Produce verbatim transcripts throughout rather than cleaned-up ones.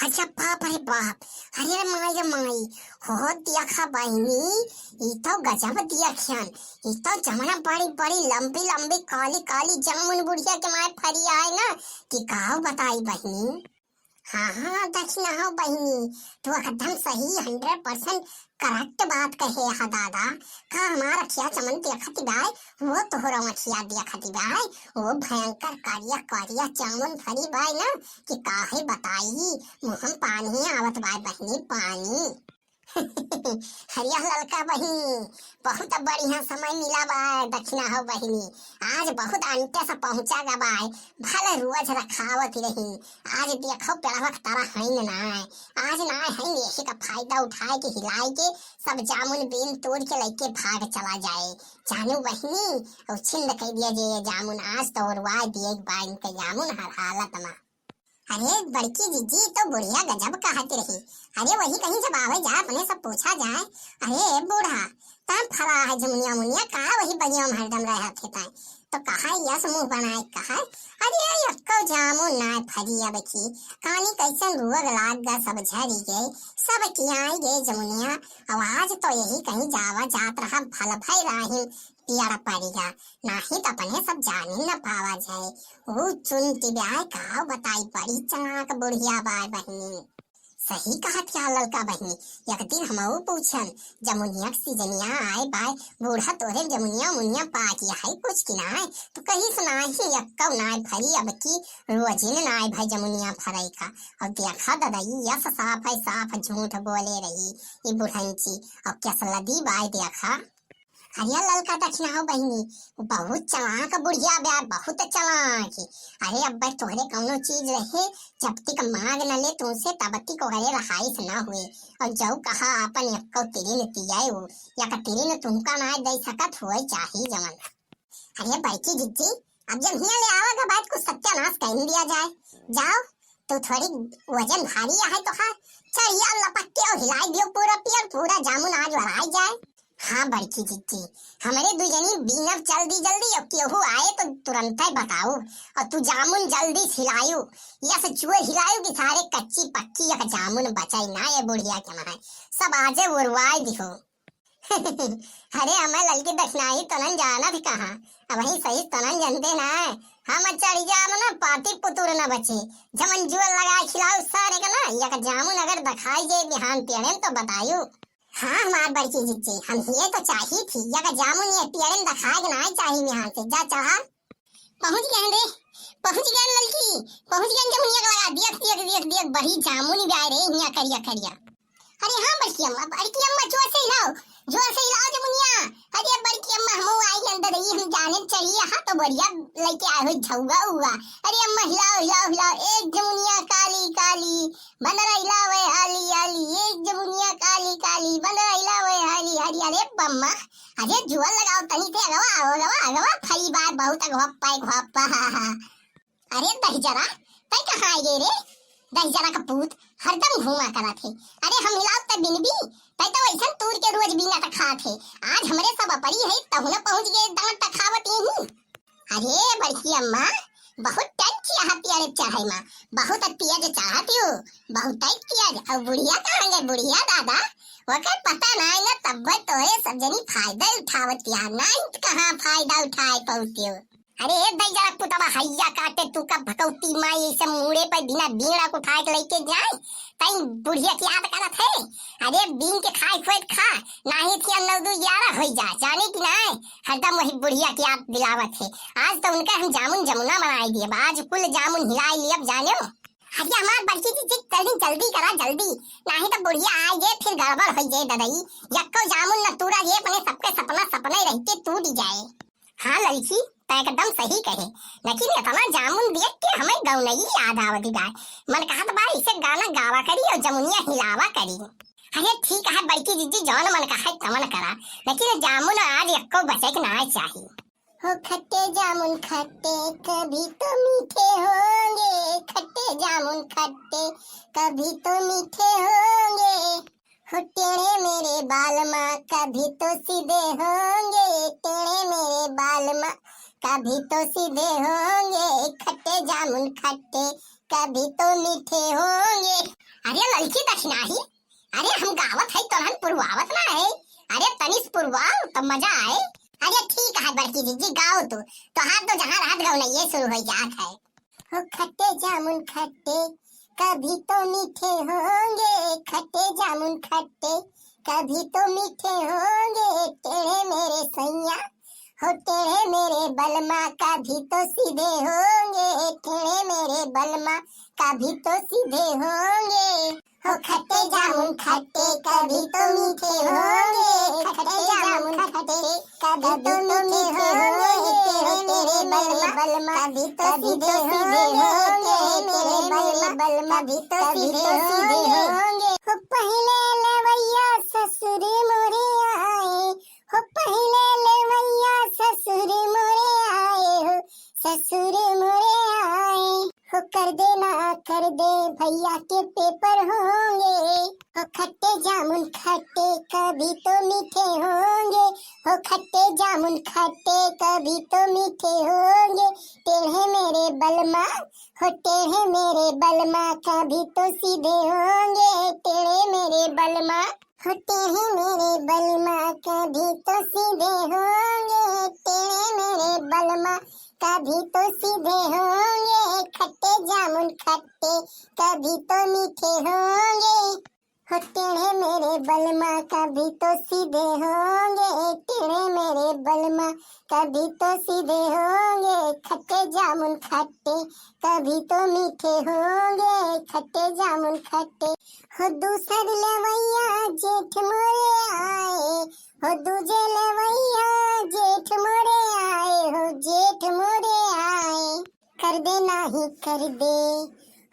अच्छा बाप रे बाप, अरे रे माई रे माई, हो देखा बहिनी, ई तो गजब देखियन, ई तो जमना बड़ी बड़ी लंबी लंबी काली काली जामुन बुढ़िया के माय फरी आए ना, कि काव बताई बहिनी। हाँ हाँ दखिना हो बहिनी, तू एकदम सही हंड्रेड परसेंट करेक्ट बात कहे हा दादा। का हमार अखिया चमन देखत बाय, वो तोहरा अखिया देखत बाय, वो भयंकर करिया करिया जामुन फरी बाय ना, कि काहे बताई, मुँह में पानी आवत बाय बहिनी, पानी। अरे ललका बहिनी, बहुत बढ़िया समय मिला बाय दखिना हो बहिनी, आज बहुत अंटे से पहुँचा गा बाय, भले रोज रखावत रही, आज देखो पेड़वा के तरह हईन नाय, आज नाय हईन, यही का फायदा उठाए के हिलाए के सब जामुन बीन तोड़ के लेके भाग चला जाए। जानू बहिनी, और छिंद कह दिया जे ये जामुन, आज तो उड़वा दिए बाइन के जामुन हर हालत में। अरे बड़की जिज्जी, तो बुढ़िया गजब कहत रही। अरे वही कहीं जब आवे जाए अपने सब पूछा जाए, अरे बूढ़ा, तब फरा है जमुनिया मुनिया का वही बगिया में हरदम रहत है ताई? तो कहा यस मुँह बनाए कहा, अरे यक्को जामुन ना फरी अब की, कानी कैसन रोग लाग गा, सब झरी गए, सब कियाई गए जमुनिया। अब आज तो यही कहीं जावा जात रहा, फल भई राहिम पियड़ पड़ी गा, नाही तो अपने सब जानी न पावा जाए। ऊ चुन टिब्याय का बताई, बड़ी चालाक बुढ़िया बाय बहिनी। सही कहत या ललका बहिनी, एक दिन हमऊ पूछन, जमुनिया के सीजनिया आए बाय, बूढ़ा तोरे जमुनिया मुनिया पाक या है कुछ कि नाय? तो कहिस नाही, यक्कौ नाय फरी अब की, रोजिन नाय भई जमुनिया फरई का। और देखा ददई, यस साफ है साफ झूठ बोले रही ई बुढ़ंची। और केसलदी बाय देखा। अरे ललका दखिना हो बहिनी, वो बहुत चालाक बुढ़िया बा, बहुत चालाक। अरे अब्बे तोहरे कौनो चीज रहे, जब तक मांग न ले तुमसे, तब तक ओकरे रहाइश न हुए। और जौ कहा आपन यक्को तिरिन तियाए वो, यक तिरिन तुमका ना दे सकत हुए चाही जवन। अरे बड़की जिज्जी, अब जब हियां ले आवा के बाद कुछ सत्यानाश कर दिया जाए। जाओ, तू थोड़ी वजन भारी है तो खा, चढ़िया लपक के और हिलाई दियो पूरा पियर, पूरा जामुन आज वराई जाए। हाँ बड़की जिज्जी, हमरे दू जनी बीनब जल्दी जल्दी, और केहू आए तो तुरंत ही बताऊ, और तू जामुन जल्दी हिलायू, या से चुअर हिलायू कि सारे कच्ची पक्की एक जामुन बचाई ना ये बुढ़िया के माए, सब आजे उड़वाई दिहो। अरे हमें ललकी दखिनाही तनन जानत कहाँ, अब ही सही तनन जनते ना, हम चढ़ जाब ना पाती पुतुर न बचे, जमन जुअर लगा खिलाऊ सारे का ना, एक जामुन अगर दखाई जे बिहान पेड़े में तो बतायू। हाँ हमार बड़की जिज्जी, हम ये तो चाही थी, या का जामुन ये पियरन दखाए के नाय चाही मिहान से। जा चढ़ा। पहुँच गए रे, पहुँच गए ललकी, पहुँच गए जमुनिया के लगा। देख, देख, देख, देख, बड़ी जामुनी बा रे, हियाँ करिया, करिया। अरे हाँ बड़की अम्मा, बड़की अम्मा जोर से हिलाओ, जोर से हिलाओ जमुनिया। अरे बड़की अम्मा हमहू आई अंदर रही, हम जाने चढ़िया हाँ तो बढ़िया लेके आए हो झौगा हुआ। अरे अम्मा हिलाओ, हिलाओ, हिलाओ, एक जमुनिया काली, काली, बंदरा हिलावे हाली हाली, एक जमुनिया काली काली, बंदरा हिलावे हाली हाली। अरे बम्मा, अरे जुअर लगाओ तनी से, अगवा, अगवा, अगवा, फरी बार बहुत अगवा पाए घोप्पा। अरे दहिजरा, तै कहाँ आए गे रे? दहिजरा का पूत, हरदम घूमा करत है। अरे हम हिलाओ त बिनबी, तै तो वैसन तूर के रोज बीना त खात है। आज हमरे सब अपरी है, तहु न पहुँच गए दांत त खावत यहीं। अरे बड़की अम्मा, बहुत तेज चाहत पियरे चढ़ाई माँ, बहुत तेज चाहत यू, बहुत तेज पियर। और बुढ़िया कहाँ गए? बुढ़िया दादा, ओकर पता नाय ना, तब्बे तोरे सब जनी फायदा उठावत या, नाय त कहाँ फायदा उठाए पौतियो। अरे ए दहिजरा पुतवा, हैया काटे तू का भकौती माई, ऐसे मूड़े पे बिना बीड़ा को उठाए के लेके जाए, तई बुढ़िया की याद करत है। अरे बीन के खाए खोए त खा, नाही थी नौ दू ग्यारह होई जा, जाने की नाय, हरदम वही बुढ़िया की याद दिलावत है। आज तो उनका हम जामुन जमुना बनाई दिए, आज कुल जामुन हिलाई लियब जाने। अरे हमार बड़की जिज्जी, जल्दी, जल्दी करा, जल्दी, नाही तो बुढ़िया आए जे, फिर गड़बड़ होई जे ददई। यक्को जामुन न तूरा जे, अपने सबके सपना सपना ही रहते टूट जाए। हाँ ललकी, तै एकदम सही कहे, लेकिन इतना जामुन देख के हमें गौनई याद आवत बा। मन कहत बा इसे गाना गावा करी और जमुनिया हिलावा करी। अरे ठीक है बड़की जिज्जी, जौन मन कहे तवन करा, लेकिन जामुन आज यक्को बचे के ना चाही। हो खट्टे जामुन खट्टे, कभी तो मीठे होंगे, खट्टे जामुन खट्टे, कभी तो मीठे होंगे। हो टेढ़े मेरे बाल माँ, कभी तो सीधे होंगे, टेढ़े मेरे बाल माँ, कभी तो सीधे होंगे, खट्टे जामुन खट्टे, कभी तो मीठे होंगे। अरे ललकी दखिनाही, अरे हम गावत है, तोहन पुरवावत ना है। अरे तनिस पुरवाओ तब मजा आए। अरे ठीक है बड़की जिज्जी, गाओ तू, तोहार तो जहाँ रहत गवनइये शुरू हो जात है। हो खट्टे जामुन खट्टे, कभी तो मीठे होंगे, खट्टे जामुन खट्टे, कभी तो मीठे होंगे, टेढ़े मेरे सैया, हो टेढ़े मेरे बलमा, कभी तो सीधे होंगे, टेढ़े मेरे बलमा, कभी तो सीधे होंगे। हो खट्टे जामुन खट्टे, कभी तो मीठे होंगे, खट्टे जामुन खट्टे, कभी तो मीठे होंगे, टेढ़े मेरे बलमा, कभी तो सीधे होंगे, टेढ़े मेरे बलमा, कभी तो सीधे होंगे। हो पहिले लेवैया ससुर मोरे आए, हो पहिले लेवैया ससुर मोरे आए, हो ससुर मोरे आए। हो कर दे ना कर दे, भैया के पेपर होंगे। हो खट्टे जामुन खट्टे, कभी तो मीठे होंगे। हो खट्टे जामुन खट्टे, कभी तो मीठे होंगे, टेढ़े मेरे बलमा, हो टेढ़े मेरे बलमा, कभी तो सीधे होंगे, टेढ़े मेरे बलमा। हो टेढ़े मेरे बलमा, कभी तो सीधे होंगे, टेढ़े मेरे बलमा, कभी तो सीधे होंगे, खट्टे जामुन खट्टे, कभी तो मीठे होंगे। हो टेढ़े मेरे बलमा, कभी तो सीधे होंगे, टेढ़े मेरे बलमा, कभी तो सीधे होंगे, खट्टे जामुन खट्टे, कभी तो मीठे होंगे, खट्टे जामुन खट्टे। हो दूसर लेवैया जेठ मोरे आए, हो दूजे लेवैया जेठ मोरे आए, हो जेठ मोरे आए। कर दे नाही कर दे,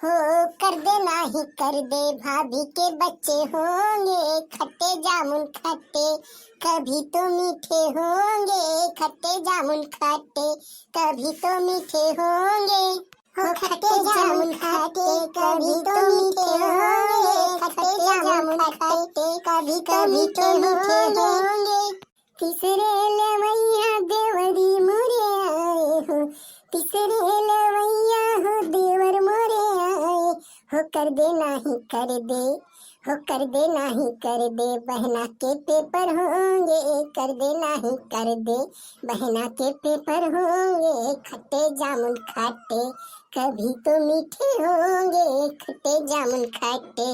हो कर दे नाही कर दे, भाभी के बच्चे होंगे, खट्टे जामुन खट्टे, कभी तो मीठे होंगे, खट्टे जामुन खट्टे, कभी तो मीठे होंगे। हो खट्टे जामुन खट्टे, कभी तो मीठे होंगे, खट्टे जामुन खट्टे, कभी तो मीठे होंगे। तीसरे लेवैया देवरी मोरे आए हो, तीसरे लेवैया हो देवर मोरे आए हो, कर दे नाही कर दे, हो कर दे नाही कर दे, बहना के पेपर होंगे, कर दे नाही कर दे, बहना के पेपर होंगे, खट्टे जामुन खट्टे, कभी तो मीठे होंगे, खट्टे जामुन खट्टे।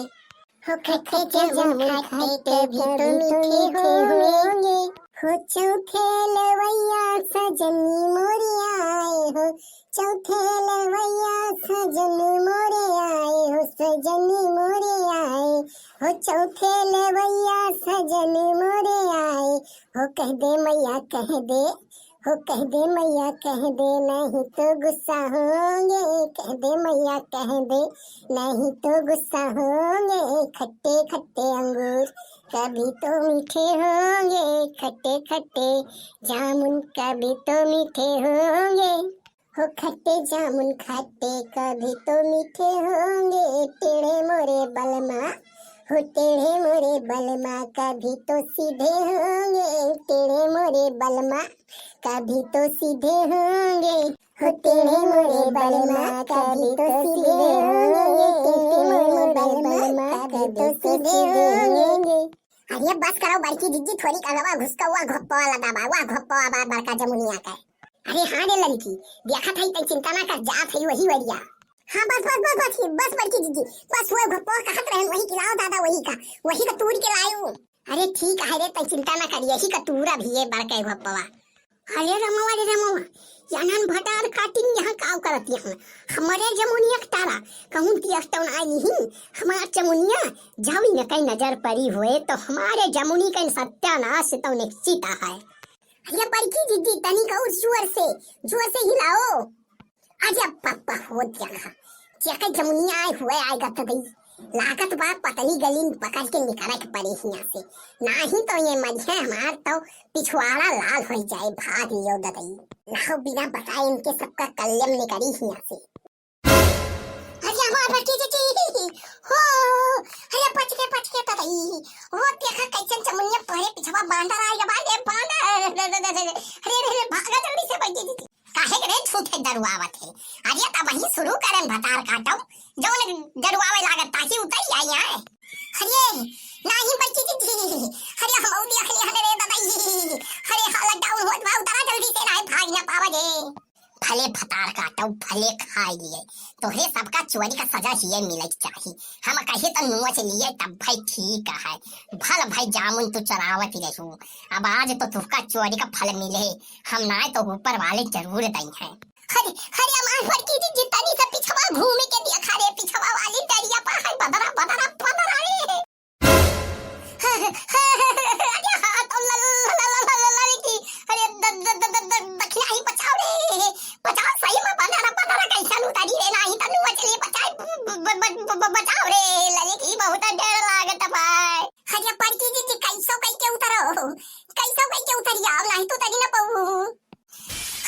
हो खट्टे जामुन खट्टे, कभी तो मीठे होंगे। हो चौथे लेवैया सजनी मोरे आए हो, चौथे लेवैया सजनी मोरे आए हो, सजनी मोरे आए हो, चौथे लेवैया सजनी मोरे आए हो, कह दे मैया कह दे, हो कह दे मैया कह दे, नहीं तो गुस्सा होंगे, कह दे मैया कह दे, नहीं तो गुस्सा होंगे, खट्टे खट्टे अंगूर कभी तो मीठे होंगे, खट्टे खट्टे जामुन कभी तो मीठे होंगे। हो खट्टे जामुन खट्टे कभी तो मीठे होंगे, टेढ़े मोरे बलमा, हो टेढ़े मोरे बलमा कभी तो सीधे होंगे, टेढ़े मोरे बलमा कभी तो सीधे होंगे, हो टेढ़े मोरे बलमा कभी तो सीधे होंगे, टेढ़े मोरे बलमा कभी तो सीधे होंगे। अरे बस करो बड़की जिज्जी, थोड़ी कलवा घुसका हुआ घोप्पा वाला दबा, हुआ घोप्पा वाला बड़का जमुनिया का। अरे हाँ रे ललकी, देखत हई तै चिंता ना कर, जात हई वही वरिया। हाँ बस बस बस बस बस बड़की जिज्जी, बस हुआ घोप्पा कहत रहन वही के लाओ दादा, वही का, वही का तूर के लायो। अरे ठीक है रे, तै चिंता ना कर, यही का तूरा भी है बड़का घोप्पवा। अरे रमवा रे रमवा, यानन भटार काटिन यहाँ काव करत यहाँ। हमारे जमुनिया के तारा कहूँ तियस तौन आई नहीं, हमार जमुनिया जावी न कई नजर परी हुए तो हमारे जमुनी का सत्यानाश तो निश्चित है। अरे बड़की दीदी तनिक और जोर से, जोर से हिलाओ। अरे पप्पा हो देखा, जेकर जमुनिया आए हुए आए गत गई। लागत बा पतली गली में पकड़ के निकाले के पड़े हियां से, नाही तो ये मरिहे हमार तो पिछवाड़ा लाल हो जाए, भाग लियो ददई। लाओ बिना बताए इनके सबका कल्यम निकली हियां से। अरे हमार बड़की जीजी, हो, अरे बच के, बच के ददई। हो देखा कैसन जमुनिया तोहरे पिछवा बांदर आएगा, भागे बांदर। अरे, अरे, अरे, भागा जल्दी से बड़की जीजी। काहे के रे झूठे डरुआवत है? अरे तब वही शुरू करें भतार काटो, जौन डरुआवे लागत ताकि उतर आई। खाइ लिए। तोहरे सबका चोरी का सजा हिये मिले के चाही। हम कहे तो नोच लिए तब भाई ठीक है। भल भाई जामुन तू चरावत रहू, अब आज तो तुहका चोरी का फल मिले, हम नाय तो ऊपर वाले जरूर दई हैं। अरे, अरे, हमार बड़की जी, जितनी से पिछवा घूमे के देखा रे, पिछवा वाली डरिया पर है बदरा, बदरा, बदरा रे। अरे, हाँ, तो ल-, ल-, ल-, ल-, ल-, ल-, लड़की, अरे, द-, द-, द-, द-, द-, दखिया ही बचाओ रे, बचाओ, सही में बदरा, बदरा कैसन उतारी रे, नाही तो नुआ चली बचाए, ब-, ब-, ब-, ब-, ब-, बचाओ रे, लड़की, बहुत डर लागत भाई। अरे, बड़की जी, जी, कैसो कह के उतरो, कैसो कह के उतरी आओ, नाही तो उतरी ना पाऊ।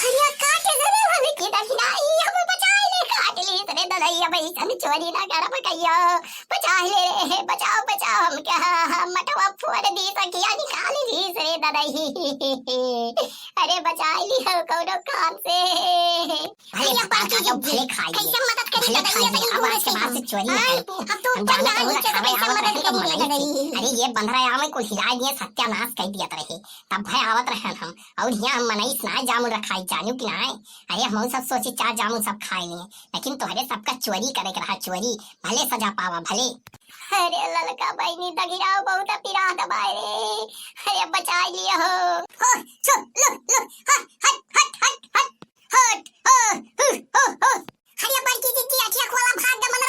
अरे काटे रे, हम की दखिनाई, हम बचाए ले, काट ली रे ददई, अब ऐसन चोरी ना करब कहियो। बचाए ले रे, बचाओ, बचाओ हमके, हाँ, हाँ, मटवा फोड़ दी, सखिया निकाल ली रे ददई। अरे बचाए ली हो कौनो काम से। अरे भले भले काका, भले खाई ले। कैसे मदद करी भले ददई, खाई ले, अब आज के बाद से चोरी ना करबो। अब तो हम ऊपर जाने ना तो नीचे से कैसे मदद करी रे ददई। अरे ये बंदरा आवे कुल हिला दिए, सत्यानाश कर दिया रहे। तब भाई आवत रहन हम, और हियाँ हम मनई से नाय जामुन रखाई, जानियो कि नाय? अरे हम सब सोची चार जामुन सब खाए लिए, लेकिन तोहरे सबका चोरी करे के रहा, चोरी। भले सजा पावा, भले। अरे ललका बहिनी दगिराव बहुत पिरात बाय रे। अरे बचाई लिया हो। हो, छो, लो, लो, हट, हट, हट, हट, हट। हट, हो, हु, हो, हो। अरे बड़की जी की अठिया खोला भाग दे, मन